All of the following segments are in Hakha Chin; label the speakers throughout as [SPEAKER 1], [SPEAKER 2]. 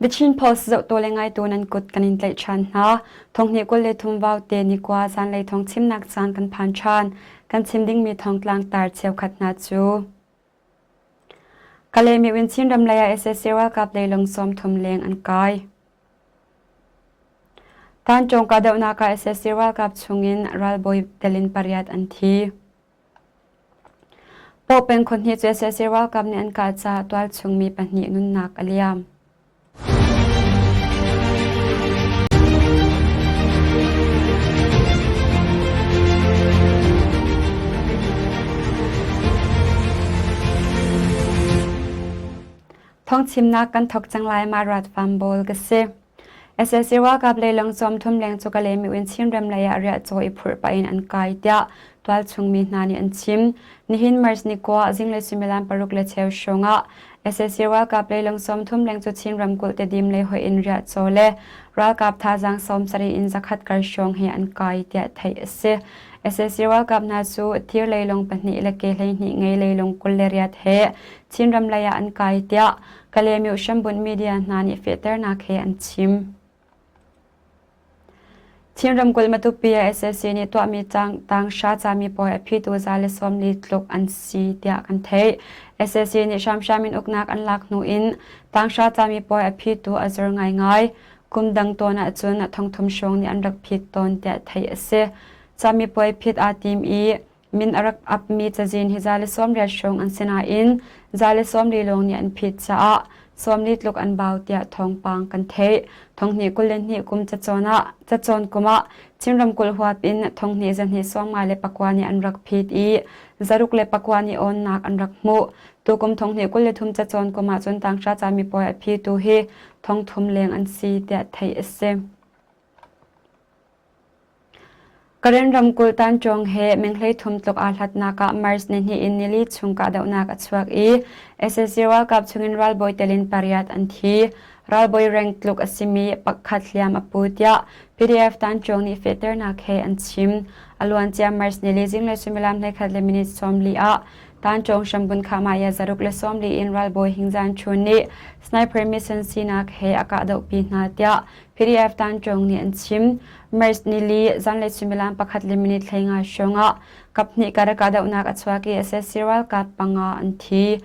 [SPEAKER 1] The Chin Post zohtu le ngaitu nan kut kan in tlaih ṭhan hna. Thonghnih 23 vaute nikua zanlei thawng chimnak caan kan phan ṭhan. Kan chim dingmi thawngtlang tar cheukhat hna cu. Kalaymyo in Chinram lei ah sac ralkap leilung 30 leng an kai. Tancawng kahdohnak ah sac ralkap chungin ralbawi telin pariat an thi. Pawpeng khuahnih cu sac ralkap nih an kah caah tualchung mi pahnih nunnak a liam. Thawngchimnak kan thawk cang lai ma rat fam bawl ka si. Sac ralkap leilung 30 leng cu Kalaymyo in Chinram lei ah riahcaw i phurh pah in an kai tiah tualchung mi hna nih an chim. Nihin March ni kua zinglei suimilam paruk le cheu hrawng ah sac ralkap leilung 30 leng cu Chin ramkulh Tedim lei hoih in riahcaw le ralkap thazaang 70 in zakhat kar hrawng he an kai tiah theih a si. Sac ralkap hna cu thir leilung pahnih le ke 12 ngei leilung 28 he Chinram lei ah an kai tiah Kalaymyo hrambunh media hna nih fehternak he an chim. Chin ramkulh Matupi ah sac nih tuahmi tanghra cami pawl a phitu 140 tluk an si tiah kan theih. Sac nih hramhram in uknak an lak hnu in tanghra cami pawl a phitu a zor ngaingai. Kum dang tawn ahcun thongthum hrawng nih an rak phit tawn tiah theih a si. Cami puai phit aa tim i Min a rak apmi cazin hi 180 hrawng an si nain 140 lawng nih an phit caah 40 tluk an bau tiah thawngpang kan theih. Thonghnih 22 kum cacawn ah cacawn kum ah Chin ramkulh huap in thonghnih zahnih sawmnga le pakua nih an rak phit i zaruk le pakua nih awnnak an rak hmuh. Tukum thonghnih 23 cacawn kum ah cun tanghra camipuai a phitu hi thongthum leng an si tiah theih a si. Karen ramkulh Tanṭuang he meng 13 tluk aa hlatnak ah March nihnih in nili chung kahdohnak a chuak i sac ralkap chungin ralbawi telin pariat an thi. Ralbawi rank tluk a simi pakhat hliam a pu tiah PDF Tanṭuang nih fehternak he an chim. A luancia March nili zinglei suimilam 11 le minute 40 ah Tanṭuang hrambun Khahmaya zaruk le 40 in ralbawi Hingzan Chun nih sniper mission sinak he a kahdohpi hna tiah PDF Tanṭuang nih an chim. March nili zanlei suimilam pakhat le minute 15 hrawng ah kaphnih kar kahdohnak a chuak i sac ralkap panga an thi.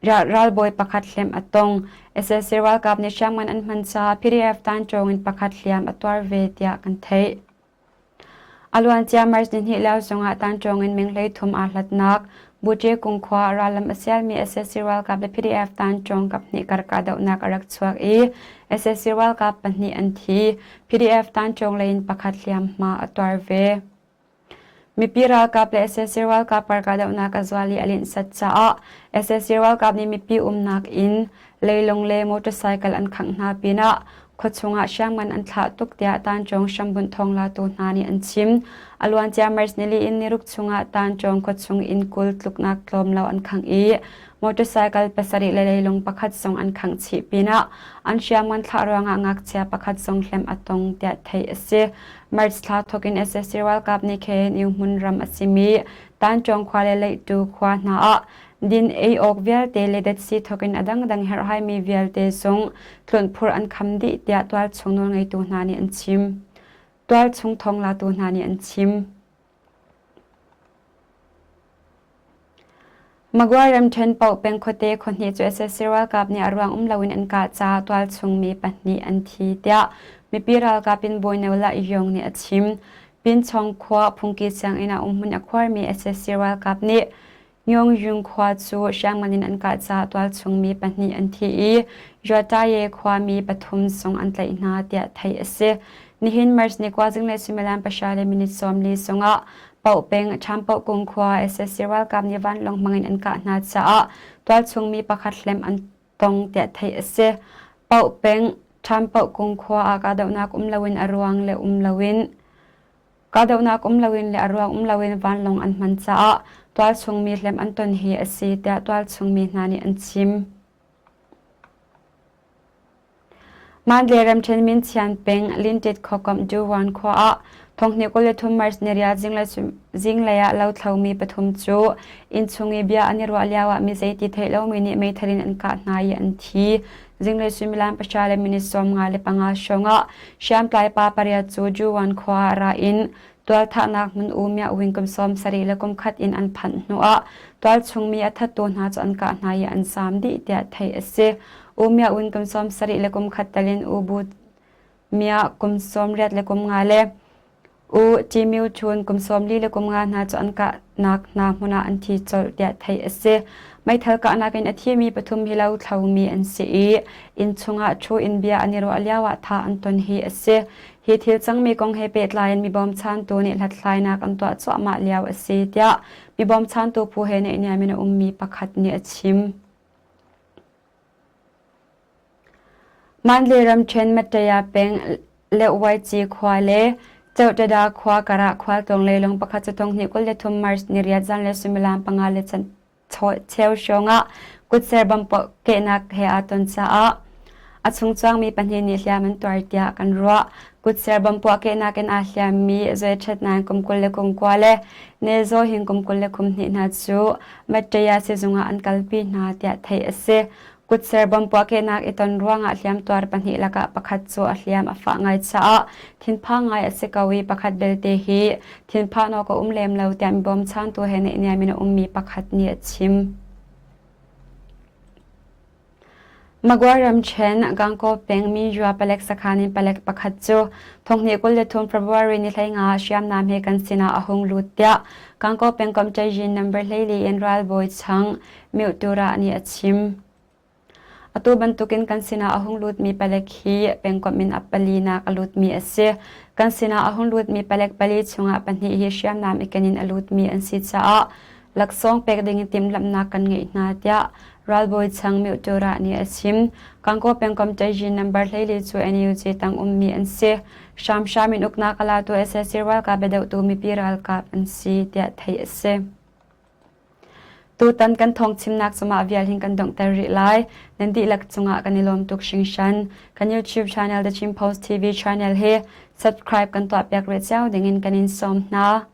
[SPEAKER 1] Ralbawi pakhat hliam a tong. Sac ralkap nih hriamngan an hman caah PDF Tanṭuang in pakhat hliam a tuar ve tiah kan theih. A luancia March nihnih lio zongah Tanṭuang in meng 13 aa hlatnak Buṭe kung khua rallam a sialmi sac ralkap le PDF Tanṭuang kaphnih kar kahdohnak a rak chuak i sac ralkap pahnih an thi. PDF Tanṭuang lei in pakhat hliamhma a tuar ve. Mipi ralkap le sac ralkap kar kahdohnak a zual i a linhsat caah sac ralkap nih mipi umnak inn, leilung le motorcycle an khangh hna pinah khuachung ah hriamngan an thlah tuk tiah Tanṭawng hrambunh thawnglatu hna nih an chim. A luancia March nili in niruk chungah Tanṭawng khuachung inn 20 tluknak tlawm lo an khangh i motorcycle pasarih le leilung pakhat zong an khangh chih pinah an hriamngan thlah ruangah ngakchia pakhat zong hlem a tong tiah theih a si. March thla thawk in sac ralkap nih KNU hmunram a simi Tanṭawng khua le Leihtu khua hna ah Din ei awk vialte le datsi thawkin a dangdang herhhaimi vialte zong tlunhphurh an kham dih tiah tualchung nawlngeitu hna nih an chim. Tualchung thawnglatu hna nih an chim. Magway ramṭhen paoh peng khuate khuahnih cu sac ralkap nih a ruang um loin an kah caah tualchung mi pahnih an thi tiah mipi ralkap in Bawino La Yong nih a chim. Pinchong khua phungki sianginn ah umhmun a khuarmi sac ralkap nih Myongyung khua cu hriamngan in an kah caah tualchung mi pahnih an thi i Yataye khuami pathum zong an tlaih hna tiah theih a si. Nihin March ni kua zinglei suimilam pahra le minute 40 zongah Paoh peng Ṭhampauh khua sac ralkap nih vanlawng hmangin an kah hna caah tualchung mi pakhat hlem an tong tiah theih a si. Paoh peng Ṭhampauh khua ah kahdohnak um loin a ruang le um loin Kahdohnak um loin le a ruang um loin vanlawng an hman caah tualchung mi hlem an ton hi a si tiah tualchung mi hna nih an chim. Mandalay ramṭhen Minchian peng Lintit khuakomh Duwan khua ah Thonghnih 23 March ni riat zinglei ah lothlomi pathum cu innchung i bia an i ruah lioah mi zeiti theih lomi nih meithal in an kah hna i an thi. Zinglei suimilam pahra le minute 55 hrawng ah hriamtlai pa pariat cu Juwan khua ah ra in tualthahnak hmun U Mya Win kum 70 le kum khat in an phanh hnuah tualchung mi a thattu hna cu an kah hna i an zaam dih tiah theih a si. U Mya Win kum 70 le kum khat tal in U Bu Mya kum 80 le kum nga le U Timyu Chun kum 40 le kum nga hna cu an kahnak hna hmun ah an thi colh tiah theih a si. Meithal kahnak in a thimi pathum hi lo thlomi an si i inn chungah ṭhu in bia an i ruah lioah thah an ton hi a si. Hi thil cangmi kong he pehtlai in mi bawmchantu nih hlathlainak an tuah cuahmah lio a si tiah mi bawmchantu phu he naihniam in a ummi pakhat nih a chim. Mandalay ramṭhen Mattaya peng Lehwaici khua le Ceuhtada khua karah khualtlawng leilung pakhat cu 2023 March niriat zanlei suimilam panga le cheu hrawngah kutser bomb kehnak he aa ton caah a chungchuangmi pahnih nih hliam an tuar tiah kan ruah. Kutser bomb puahkehnak in aa hliammi Zoi Ṭhet Naing kum 29 le Ne Zaw Hing kum 22 hna cu Mattaya sizung ah an kalpi hna tiah theih a si. Kutser bomb puahkehnak i ton ruangah hliamtuar pahnih lakah pakhat cu a hliam a fah ngai caah thinphang ngai a si ko i pakhat belte hi thinphan awk a um lem lo tiah mi bawmchantu he naihniam in a ummi pakhat nih a chim. Magway ramṭhen Gangaw peng Minjua palek sakhan in palek pakhat cu thonghnih 23 February ni 15 ah hriamnam he kan sinah a hung lut tiah Gangaw pengkomh Ṭaizin number 14 in ralbawi chang Myotura nih a chim. Atu bantukin kan sinah a hung lutmi palek hi pengkomh in a palinak a lutmi a si. Kan sinah a hung lutmi palek pali chungah pahnih hi hriamnam i ken in a lutmi an si caah laksawng pek ding in timhlamhnak kan ngeih hna tiah ralbawi Chang Myotura nih a chim. Gangaw pengkomh Ṭaizin number 14 cu NUG tang ummi an si. Hramhram in uknak a latu sac ralkap biadohtu mipi ralkap an si tiah theih a si. Tutan kan thawngchimnak cu mah vial hin kan donghter rih lai. Nan dihlak cungah kan i lawm tuk hringhran. Kan YouTube channel The Chin Post TV channel hi subscribe kan tuahpiak rih cio dingin kan in sawm hna.